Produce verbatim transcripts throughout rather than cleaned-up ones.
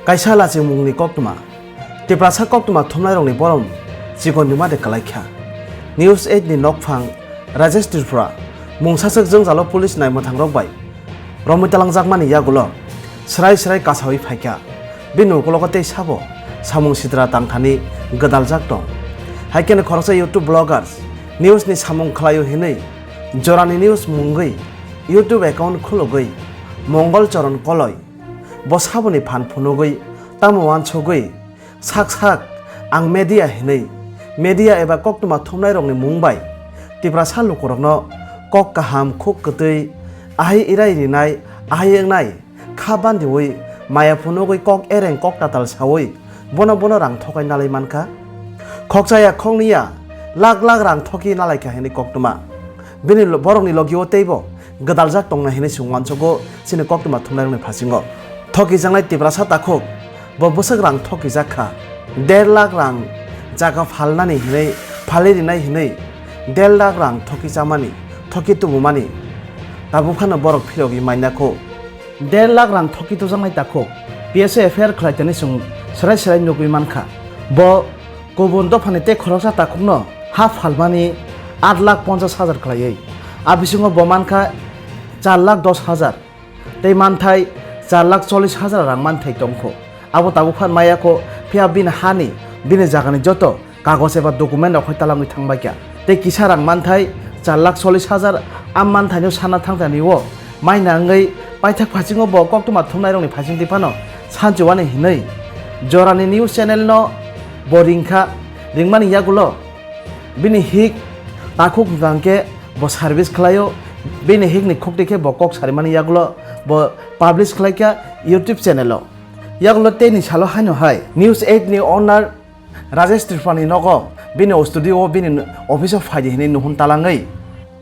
Kaisa lachimungni koktwma. Tiprasa koktwma thumnairokni borom chikon nima de kwlaikha. News eight ni nokphang Rajesh Tripura mungsaswk jwngjalo police naimwthangrok bai romwi talangjakmani yagulo srai srai kasawi phaikha. Bini ukulogo tei sabo samung sitra tangthani gwdaljak tong. Haikhe khoroksa YouTube bloggers news ni samung khlaio hinwi Jorani News mungwi YouTube account khulugwi Mongol Choron Koloi bo saboni phan phunugwi tamo uansugwi sak sak ang media hinwi media eba koktwma thumnairokni mung bai Tiprasa lukurokno kok kaham khuk kwtwi ahai irai rinai ahai wngnai kha bandiwi maya phunugwi kok ereng kok tatal sawi bono bono rang thokai nalai mankha. Khokchaya khokniya lak lak rang thoki nalaikha hinwi koktwma. Bini lo-, borokni logio teibo gwdaljak tongna hinwi chwng uansugo chini koktwma thumnairokni phasingo. Thokijaknai Tiprasa takhuk bo bwswk rang thokijak kha. Der lakh rang jaga phalnani hinwi phalwi rinai hinwi der lakh rang thoki chamani, thoki tubumani tabuk phano borok phirogwi mainya kho. Der lakh rang thoki tujaknai takhuk P S A F I R khlai tani chwng srai srai nugwi mankha. Bo kubun dophani tei khoroksa takhukno ha phalmani aat lakh ponchas hajar khlaiwi. A bisingo bo mankha char lakh dos hajar tei manthai char lakh chollish hajar rang manthai tongkho. Abo tabuk phan maya kho, phiya bini hani, bini jagani joto kagoj eba document rok hai talangwi thangbaikha. Tei kisa rang manthai char lakh chollish hajar, a manthaino sana thangtani o maina wngwi paithak phasingo bo koktwma thumnairokni phaisingtwi phano sanchiwani hinwi Jorani news channel no bo ringkha, ringmani yagulo bini hik takhuk hwnkha hwnkhe bo service khlaio, bini hikni khukti khe bo kok sarimani yagulo bo publish khlaikha YouTube channel o. Yagulo teini salo haino hai News eight ni owner Rajesh Tripurani nogo bini studio o bini office o phaidi hinwi nuhun talangwi.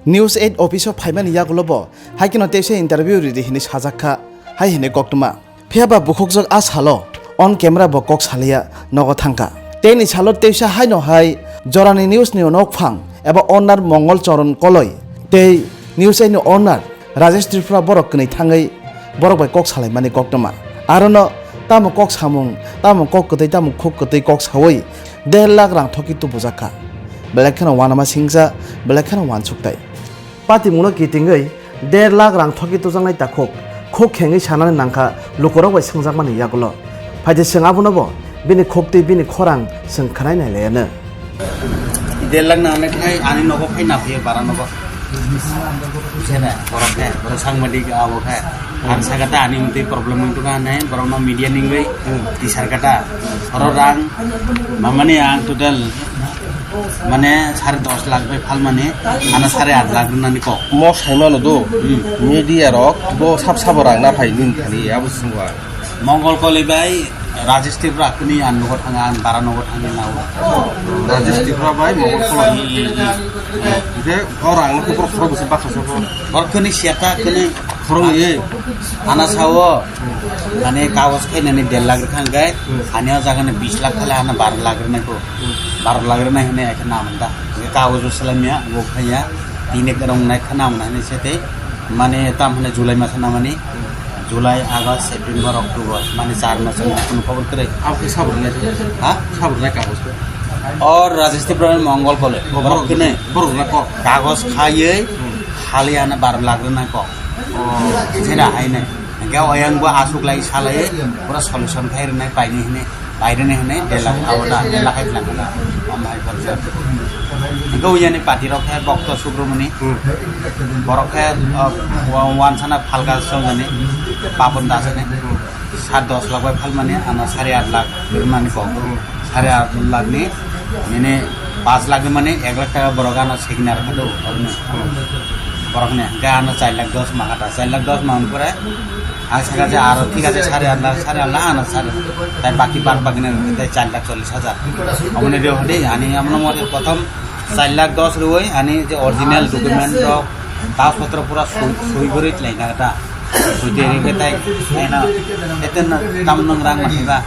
News eight office o phaimani yagulo bo haikheno teisa interview ridi hinwi sajak kha, hai hinwi koktwma. Phiya ba bukhukjak a salo on camera bo kok saliya nogo thangkha. Teini salo teisa haino hai Jorani news ni nokphang eba owner Mongol Choron Koloi tei News eight ni owner Rajesh Tripura borok kwnwi thangwi borok bai kok salaimani koktwma. Arono tamo kok samung, tamo kok kwtwi, tamo khuk kwtwi kok sawi der lakh rang thoki tubujak kha. Belai kheno uanama singcha, belai kheno uansuk tai. Patimungno kitingwi der lakh rang thoki tujaknai takhuk khuk khengwi sanani nangkha lukurok bai swngjakmani yagulo. Phaidi chwng abono bo bini khukti bini khorang chwng khwnai nailaiyano. Der lakh na hwnwi khai ani nogo phai na phiya bara nogo. Sene, borok khe, borok sangbadik abo khe. Ang saka ta ani mtwi problem wng tongkha hwnwi borokno media ningwi tisar kata. Oro rang mamani ang total mane sare dos lakh bai phalmani, ano sare aat lakh rwnani kok. Mo saimano do, hmm, media rok bo sab sabo rang na phai nini thani abo sungwa. Mongol Koloi bai Rajesh Tripura kuni ang nogo thanga, ang bara nogo thangwi nao. Rajesh Tripura bai Mongol Koloi. Ike o rang no kubur khoro busi baksa sabo. Bor kuni siata kuni khoro ye. Ana sao, mane kagos khainani der lakh rwkha hwnkhe, ani o jaga ni bis lakh khale ano baro lakh rwnai ko. Baro lakh rwnai hwnwi hai khe namani da. Hwnkhe kagos bo swlaimya, bo khaiya, tini rwngnai khe namani hwnwi se tei, mane tam hwnwi July maso namani, July, August, September, October, mane char maso ni kunu khobor kwrwi. Abo khe sabo rwnai? Ha? Sabo rwnai kagos khe? O Rajesh Tripura Mongol Koloi. Borok kene. Borok na kok. Kagos khaiwi, hmm, hali ano baro lakh rwnai kok. Oh. Sena haine. Hingke oyang bo asuk lai salai, pura solution khai rwnai paini hine, pairwni hine, dela awada, dela khai tlang kala. Amhai borja. Hingke uyani party rok khe Bokto Subramani. Hmm. Borok khe, uh, wa-, wansana phalka songani, Papon Dasani. Hmm. Sat dos lakh bai phalmani, ano sari at lakh rwnani kok. Hmm. Sari at lakh ni, nini pas lakh ni mani ek lakh taka borok ano signar kha do, borokni. Borokni, hingke ano char lakh dos mangkha ta, char lakh dos mangni pore, ang saka je aro thik ase sari at lakh, sari at lakh ano sari, tai baki bad baki na, tai char lakh chollish hajar. Aboni reo hadi, ani amno mori prothom char lakh dos roi, ani je original document rok, kagoj potro pura soi, soi gori lai na ta. Soi de ri ke tai, eno, eten tam nang rang ma ba.